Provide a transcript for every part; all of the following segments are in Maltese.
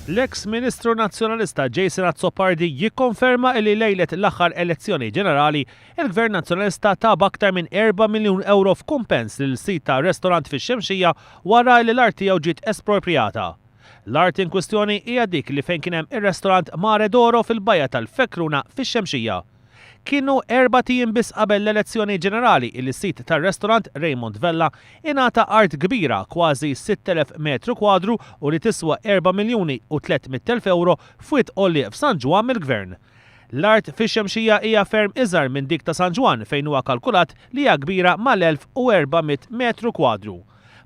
L-eks Ministru Nazzjonalista Jason Azzopardi jikkonferma illi lejlet l-aħħar elezzjoni ġenerali, il-Gvern Nazzjonalista ta b'aktar minn erba' miljun ewro f'kumpens lil sid ta' restorant fix-Xemxija wara li l-art tiegħu ġiet esproprjata. L-art inkwistjoni hija dik li fejn kien hemm ir-restorant Mare d'Oro fil-Bajja tal-Fekruna fix-Xemxija. Kienu erbat ijiem biss qabel l-elezzjoni ġenerali illi s-sid tar-restorant Raymond Vella ingħata art kbira, kważi 6,000 metru kwadru u li tiswa 4,300,000 ewro f'Wied Għollieq f'San Ġwann mill-Gvern. L-art fix-Xemxija hija ferm iżgħar minn dik ta' San Ġwann fejn huwa kalkulat li hija kbira mal-1,400 metru kwadru.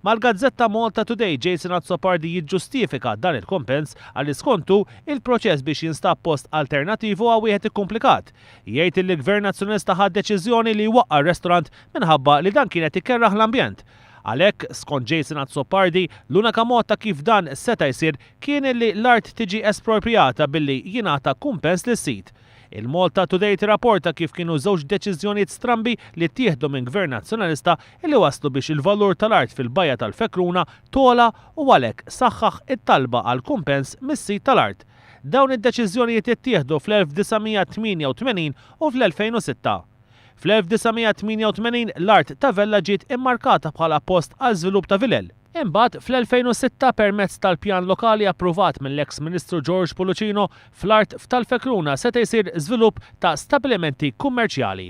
Mal-gazzetta Malta Today Jason Azzopardi jiġġustifika dan il-kumpens għaliex skont hu, il-proċess biex jinstab post alternattiv huwa wieħed ikkumplikat. Jgħid illi l-Gvern Nazzjonalista ħa d-deċiżjoni li jwaqqa' r-restorant minħabba li dan kien qed ikerraħ l-ambjent. Għalhekk, skont Jason Azzopardi, l-unika mod ta' kif dan seta' jsir kien illi l-art tiġi esproprjata billi jingħata kumpens lis-sid. Il-Malta Today tirrapporta kif kienu żewġ deċiżjonijiet strambi li ttieħdu minn Gvern Nazzjonalista li wasslu biex il-valur tal-art fil-Bajja tal-Fekruna togħla u għalhekk saħħaħ it-talba għal kumpens mis-sid tal-art. Dawn id-deċiżjonijiet ittieħdu fl-1988 u fl-2006. Fl-1988 l-art ta' Vella ġiet immarkata bħala post għal żvilupp ta' vilel. Imbagħad, fl-2006, permezz tal-pjan lokali approvat mill-eks Ministru George Pullicino, fl-art f'Tal-Fekruna seta' jsir żvilupp ta' stabilimenti kummerċjali.